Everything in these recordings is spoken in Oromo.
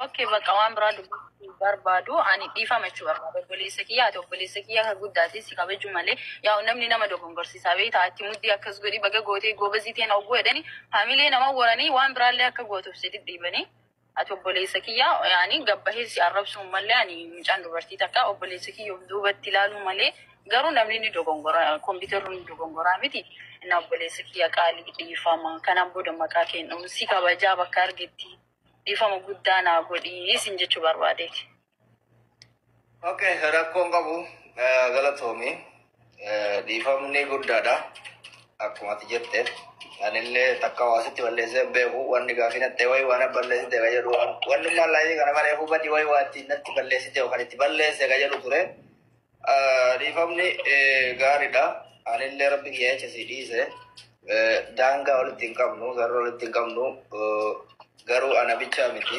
Okay, bakka waan biraa dubbachuu barbaadu ani dhiifama jechuu barbaada. Obboleessa kiyya, ati obboleessa kiyya akka guddaatti si kabaju malee, yaa namni nama dogongorsiisaa beektaa, ati muddii akkas godhi, baga gootee, goobazii ta'e hogguu jedhanii hamilee nama waranii waan biraallee akka gootuuf si dhidhiibanii. Ati obboleessa kiyya, yaani gabbahee si arrabsuun malee, ani mucaan dubartii takka obboleessa kiyya of duubatti ilaaluu malee, garuu namni ni dogongora, kompiitarri ni dogongoraa miti. Inni obboleessa kiyya qaalii, dhiifama. Kanaan booda maqaa kennu si kabajaa, bakka argetti dhiifama guddaa naa godhii isin jechuu barbaadeeti. Okay, rakkoon qabu, galatoomi. Dhiifamni guddaadha. Akkuma ati jette. Anillee takka hawaasitti balleessee hin beeku. Wanni gaafii natti wayi waan balleessite ka jedhu. Wanni mallaayii kana malee hubadhi wayi waa ittiin natti balleessite yookaan itti balleesse ka jedhu ture. Dhiifamni gaariidha. Anillee rabbi kiyya jecha si dhiise. Daangaa walitti hin qabnu, sarara walitti hin qabnu. Garuu ana bichaa miti.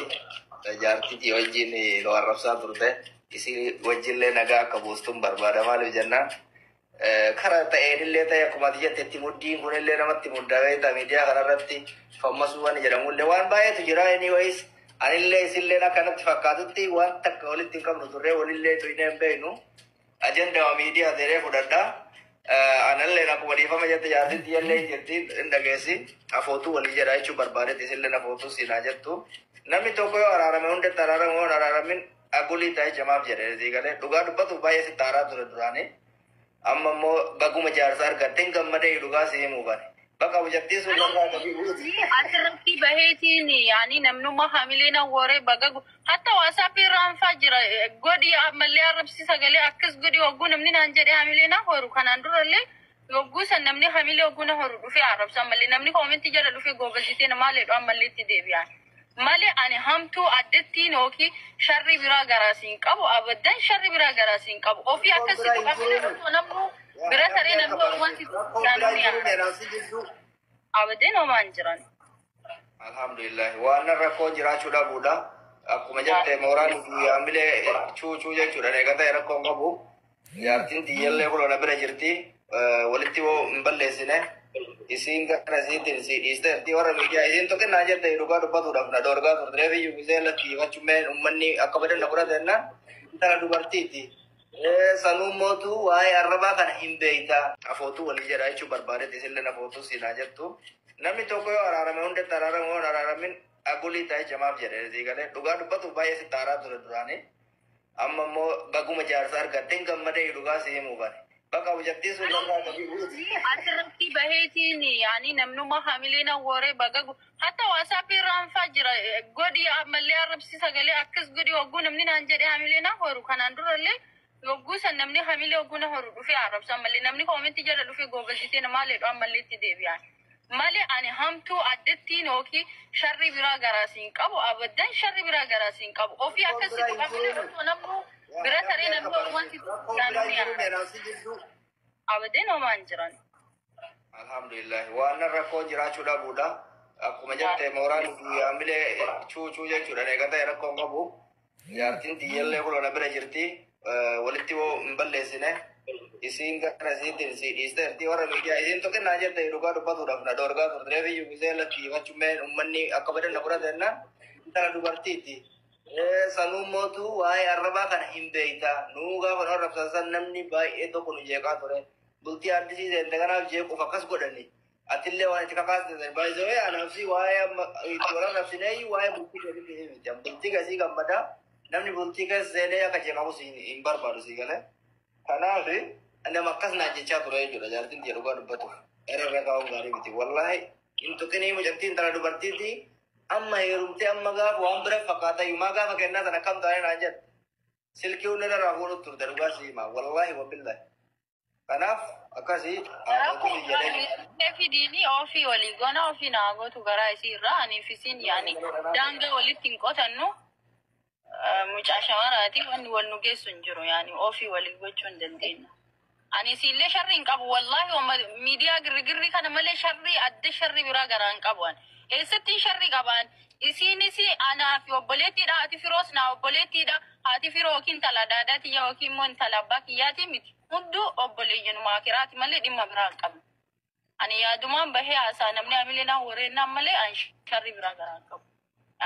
Jaartitii wajjin nu arrabsaa turte. Isii wajjillee nagaa akka buustuun barbaada. Maaliif jennaan, karaa ta'eenillee ta'e, akkuma ati jette, itti muddiin kunillee namatti muddaa beektaa, miidiyaa kanarratti fammasuu waan jedhamullee waan baay'eetu jira. Anyways, anillee isillee akka natti fakkaatutti waan takka walitti hin qabnu turre, walillee tuynee hin beeknu. Ajandaa miidiyaa ta'ee fudhadha. Anallee akkuma dhiifama jette, jaartiin tiyyallee hin jirti, hin dhageessi. Afootuu walii jedha jechuu barbaadetti, isillee afootuu siinaa jettu. Namni tokko yoo araarame hundatti araarame, yoo hin araaramin agulii ta'e jamaaf jedhe galee dhugaa dubbatu baay'ee sitti aaraa ture duraanii. Amma immoo baguma jaarsa argatte hin gammadee, dhugaa si himuu bane. Bakka mucattii sun narraa gadi buuti. Asirratti baheetiin yaani namnummaa hamilee na waree baga hatta WhatsApp irraan faa jira, godhi ammallee arrabsi sagalee akkas godhi hogguu namni naan jedhe hamilee na horu. Kanaan durallee yogguu san namni hamilee hogguu na horu dhufee arrabsa, ammallee namni koomentii jala dhufee goobazitee namaa leedhu ammallee itti deebi'an. Malee ani hamtuu addettiin yookiin sharri biraa garaas hin qabu, abaddan sharri biraa garaas hin qabu. Ofii akkasitti qabne osoo namnu bira taree namni wanti Rakkoon biraa jiru dheeraasi jidduu. Abadeen homaan jiran. Alhamdulillah. Waan rakkoon jiraachuu dhabuudha. Akkuma jette, mooraan fi hamilee cuucuu jechuudha. Egaa ta'e rakkoon qabu. Jaartiin tiyyallee kun na bira jirti. Walitti hoo hin balleessine. Isiin gara isiitiin si dhiisteerti. Warra miidiyaa isiin tuqinnaa jette, dhugaa dubbatuudhaaf na dhoorgaa turte. Reefiyyuu gisee lakkiifachuu uummanni akka badan na fudhate jennaan, intala dubartiiti. Sanuu mootu waa'ee arrabaa kana hin beektaa. Afootuu walii jedha jechuu barbaadetti, isillee afootuu siinaa jettu. Namni tokko yoo araarame hundatti araarame, yoo hin araaramin agulii ta'e jamaaf jedhe galee dhugaa dubbatu baay'ee sitti aaraa ture duraanii. Amma immoo baguma jaarsa argatte hin gammadee, dhugaa si himuu bane. Bakka mucattii sun narraa gadi buuti. Asirratti baheetiin yaani namnummaa hamilee na waree baga hatta WhatsApp irraan faa jira, godhi ammallee arrabsi sagalee akkas godhi hogguu namni naan jedhe hamilee na horu. Kanaan durallee yogguu san namni hamilee hogguu na horu dhufee arrabsa, ammallee namni koomentii jala dhufee goobazitee namaa leedhu ammallee itti deebi'an. Malee ani hamtuu addettiin yookiin sharri biraa garaas hin qabu, abaddan sharri biraa garaas hin qabu. Ofii akkasitti qabne osoo namnu bira taree namni wanti Rakkoon biraa jiru dheeraasi jidduu. Abadeen homaan jiran. Alhamdulillah. Waan rakkoon jiraachuu dhabuudha. Akkuma jette, mooraan fi hamilee cuucuu jechuudha. Egaa ta'e rakkoon qabu. Jaartiin tiyyallee kun na bira jirti. Walitti hoo hin balleessine. Isiin gara isiitiin si dhiisteerti. Warra miidiyaa isiin tuqinnaa jette, dhugaa dubbatuudhaaf na dhoorgaa turte. Reefiyyuu gisee lakkiifachuu uummanni akka badan na fudhate jennaan, intala dubartiiti. Sanuu mootu waa'ee arrabaa kana hin beektaa. Nuu gaafa nu arrabsan san namni baay'ee tokko nu jeeqaa ture. Bultii addisii seente kanaaf jeequuf akkas godhani. Atillee waan itti kakaaste baay'isee anaaf si waa'ee amma itti wal arrabsinee waa'ee bultii keessatti miti. Bultii keessii gammadaa, namni bultii keessa seenee akka jeeqamus hin barbaadu si galee. Kanaaf nama akkas naan jechaa ture jechuudha, jaartiin tiyya dhugaa dubbatu. Irra kaa'uun gaarii miti. Wallaahi hin tuqinii, mucattiin intala dubartiiti. Amma heerumtee amma gaafa waan bira fakkaata yumaa gaafa kennaa sana akkam taane naan jette. Silkii hunda irraa fuudhutu turte, dhugaa si hima. Wallaahi wabillahi. Kanaaf akkasii haadhotu jedhee. Fidiini ofii walii gona ofii naa gootu garaa isii irraa, aniif isiin yaani daangaa walitti hin qotannu, mucaa shamaraati, wanni wal nu geessu hin jiru, yaani ofii walii gochuu hin dandeenyu. Ani isiillee sharri hin qabu, wallaahi miidiyaa girrigirri kana malee sharrii adda sharri biraa garaa hin qabu ani. Eessattiin sharri qabaan? Isiinis anaa fi obboleettiidha, haati firoos naa obboleettiidha, haati firoo yookiin intala daadaatiyya yookiin immoo intala abbaa kiyyaati miti. Hunduu obboleeyyanuma akiraati malee dhimma biraa hin qabnu. Ani yaadumaan bahee haasaa namni hamilee naa wareennaan malee ani sharri biraa garaa hin qabu.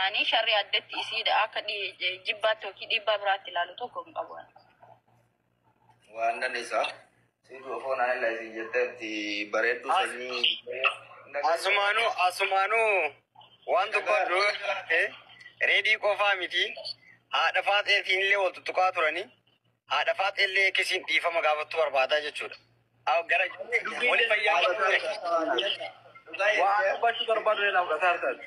Ani sharri addatti isiidha akka jibbaatti yookiin dhiibbaa biraatti ilaalu tokko hin qabu. Waan nan isaa. Siitu ofoon anilla isin jetteetti bareedduu sanyii. Asumaanuu waan dubbadhu Reedii qofaa miti, haadha faaxeetiin illee wal tuttuqaa turanii, haadha faaxee illee akkasiin dhiifama gaafattuu barbaadaa jechuudha. Gara wali fayyaa. Waan dubbachuu barbaadu illee fudhataa jirtaati.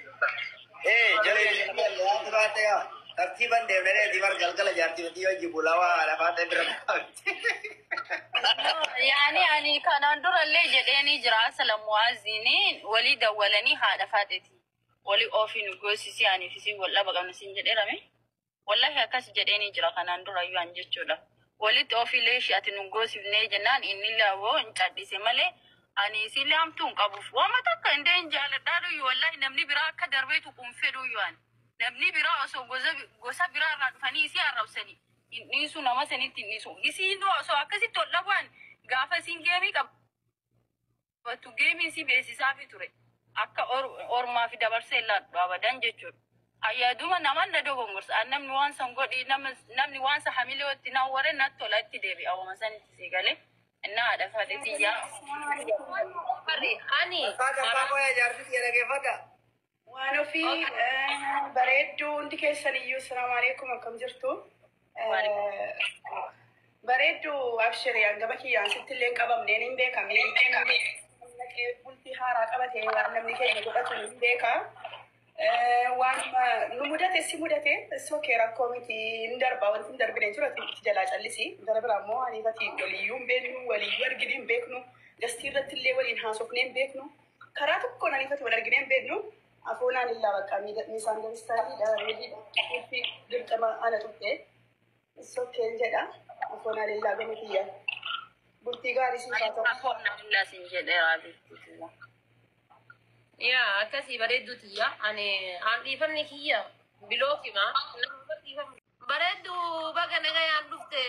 Ee jala Tartiiban deemnee bar galgala jaartii miti hojii bulawaa haadha faaxee bira. Yaani ani kanaan durallee jedheenii jira, asala mu'aaziin walii dawwalanii haadha faaxeeti. Walii ofiin goosisii ani fi wal dhaba qabna siin jedheerame. Wallahi akkas jedheenii jira kanaan dura iyyuu an jechuudha. Walitti ofiilee ishee ati nu goosifnee jennaan inni lawoo hin cadhise malee ani isiillee hamtuu hin qabuuf. Waama takka indee hin jaaladhaa dhuyyu, wallahi namni biraa akka darbeetu kun fedhuyyuu ani. Namni biraa osoo gosa biraa irraa dhufanii isii arrabsanii hin dhiisu, nama sanitti hin dhiisu. Isiin osoo akkasitti ol dhabu'an gaafa isiin geemii qabattu geemii isii beeksisaafi ture. Akka ormaa fi dabarsee laadhu abadan jechuudha. Ayyaaduma naman na dogongorsa. Namni waan san godhi, namni waan san hamilee na warre natti tola, itti deebi'a wama sanitti si galee. Innaa haadha fadhe yaa. Ani Waan ofii bareedduu, hundi keessan iyyuu salaamu alaikum, akkam jirtu? Bareedduu, abshiri, hangama kiyyaan sitti illee hin qabamneen hin beekamne. Bultii haaraa qabatee waan namni keenya godhatu hin beeka. Waan nu mudate si mudate sokee, rakkoo miti, hin darba, wanti hin darbine jiru, ati jalaa callisi. Gara biraa immoo aniifati waliyyuu hin beeknu, waliyyuu argine hin beeknu, gastii irratti illee waliin haasofnee hin beeknu. Karaa tokkoon aniifati wal argine hin beeknu. Afoonaan illaa bakka miisaan garistaatiidha, reediidha, dirqama ana tuqxe. Sokkeen jedha. Afoonaan illaa gama kiyya. Bultii gaarii siif haa ta'u. Afoon illaa siin jedheera beektu. Yaa, akkasii bareedduu tiyya. Ani aan dhiifamni kiyya bilookima. Bareedduu, baga nagayaan dhufte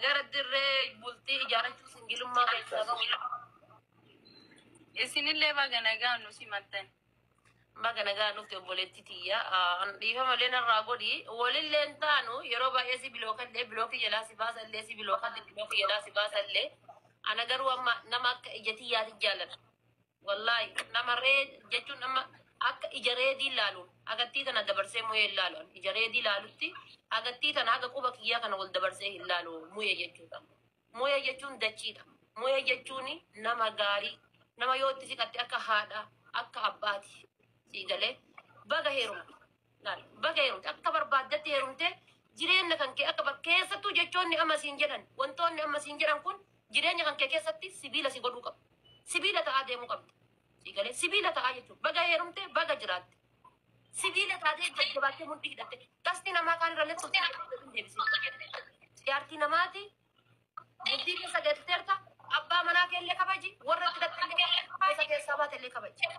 gara dirree bultii ijaarrachuu singilummaa keessaa bahu. Isinillee baga nagaan nu simattan. Baga nagaan dhufte, obboleetti tiyya. An dhiifama illee narraa godhi. Walillee hin taanu, yeroo baay'ee si bilookadhee bilookii jalaa si baasallee, si bilookadhe bilookii jalaa si baasallee. Ana garuu amma nama akka ija tiyyaati jaalladha. Wallaahi nama ree jechuun nama akka ija reedii ilaaluun agattii tana dabarsee mu'ee ilaalu. Ija reedii ilaalutti agattii tana haga quba kiyyaa kana wal dabarsee hin laalu mu'ee jechuudha. Mu'ee jechuun dachiidha. Mu'ee jechuun nama gaarii, nama yoo itti siqatte akka haadha akka abbaati. Sii galee, baga heerumte. Laal, baga heerumte, akka barbaaddetti heerumte, jireenya kan kee akka keessattuu jechoonni amma siin jedhan, wantoonni amma siin jedhan kun jireenya kan kee keessatti sibiila si godhuu qabu. Sibiila ta'aa deemuu qabdi. Sii galee, sibiila ta'aa jechuudha. Baga heerumte, baga jiraatte. Sibiila taatee jajjabaattee mudhii hidhatte. Qasti namaa kaan irra lettu hin deebisee. Jaartii namaati. Bultii keessa galteerta, abbaa manaa keellee kabaji, warra itti hidhattellee keessa keessaa baatellee kabaji.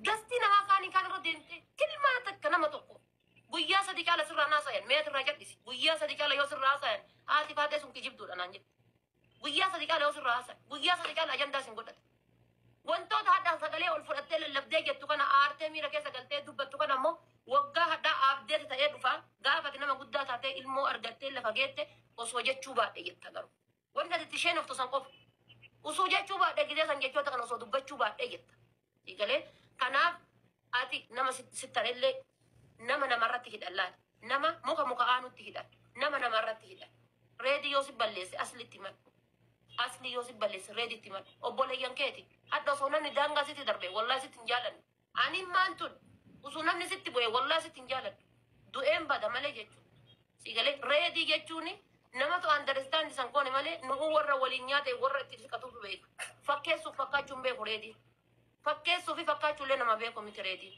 Gastii namaa kaanii kaan irra deemte tilmaa takka nama tokko guyyaa 3 caala sirraa naasayan, mee irraa jal'isi, guyyaa 3 caala yoo sirraa haasayan haati faatee sun kijibduudha naan jette. Guyyaa 3 caala yoo sirraa haasayan, guyyaa 3 caala ajandaa sin godhate. Wantoota hadhaa sagalee ol fudhattee lallabdee jettu kana, aartee miira keessa galtee dubbattu kana immoo waggaa hadhaa abdeeti ta'ee dhufa, gaafati nama guddaa taatee ilmoo argattee lafa geette osoo jechuu baadhe jetta garuu. Wanti ati itti isheen oftu san qofa. Osoo jechuu baadhe gidee san jechoota kana osoo dubbachuu baadhe jetta. Siigalee, kanaaf ati nama sittanillee nama namarratti hidhan laal. Nama muka muka aanutti hidhan. Nama namarratti hidhan. Reedii yoo si balleesse aslitti himadhu. Asli yoo si balleesse reeditti himadhu. Obboleeyyan keeti. Hadha osoo namni daangaa sitti darbe wallaahi sitti hin jaalannu. Ani maan tun osoo namni sitti bu'e wallaahi sitti hin jaaladhu. Du'een bada malee jechuudha. Siigalee, reedii jechuun namatu understand san goone malee nu warra waliin nyaate, warra itti siqatutu beeka. Fakkeessuuf fakkaachuun beeku reedii. Fakkeessuu fi fakkaachuullee nama beeku miti reedii.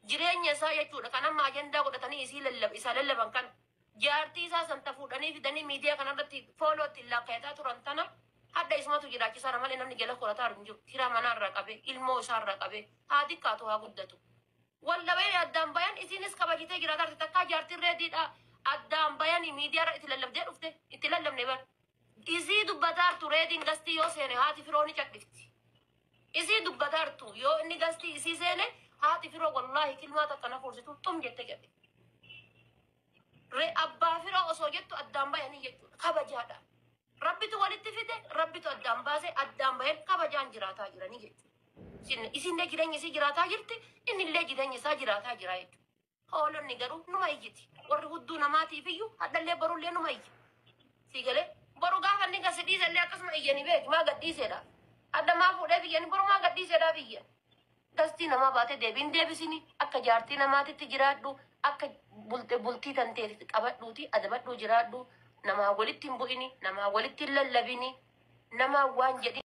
Jireenya isaa jechuudha kan amma ajandaa godhatanii isii lallab isaa lallaban kana. Jaartii isaa san fuudhanii fidanii miidiyaa kanarratti fooloo ittiin lakkaa'ataa turan tana hadda isumatu jiraachisaa malee namni jala korataa hin jiru. Kiraa manaarraa qabee, ilmoo isaarraa qabee, haa xiqqaatu haa guddatu. Wallabeen addaan bayan isinis kabajitee jiraataa takkaa jaartiin reediidha. Addaan bayanii miidiyaarra itti lallabdee dhufte, itti lallabne bar. Isii dubbataartu reediin gastii yoo seene haati firoo ni cadhifti. Isii dubbataartu yoo inni gastii isii seene Haati firoo wallaahi kilmaa takka na fuursitu xum jette jedhe. Re abbaa firoo osoo jettu addaan bayanii jechuudha. Kabajaadha. Rabbitu walitti fide, rabbitu addaan baase, addaan baheen kabajaan jiraataa jiranii jechuudha. Isinillee jireenya isii jiraataa jirti, innillee jireenya isaa jiraataa jira jechuudha. Hoolonni garuu numa iyyiti. Warri hudduu namaatiif iyyuu hadhallee borullee numa iyya. Si galee boru gaafa inni gasi dhiisellee akkasuma iyyanii beeki maa gadhiisedha. Adda maa fuudhee biyyanii boru maa gadhiisedhaaf iyyan. Dastii namaa baatee deebiin deebisini akka jaartii namaatitti jiraadhu akka bultii tanteetitti qabadhuuti adabadhuu jiraadhu namaa walitti hin bu'ini namaa walitti hin lallabini namaa waan jedhi.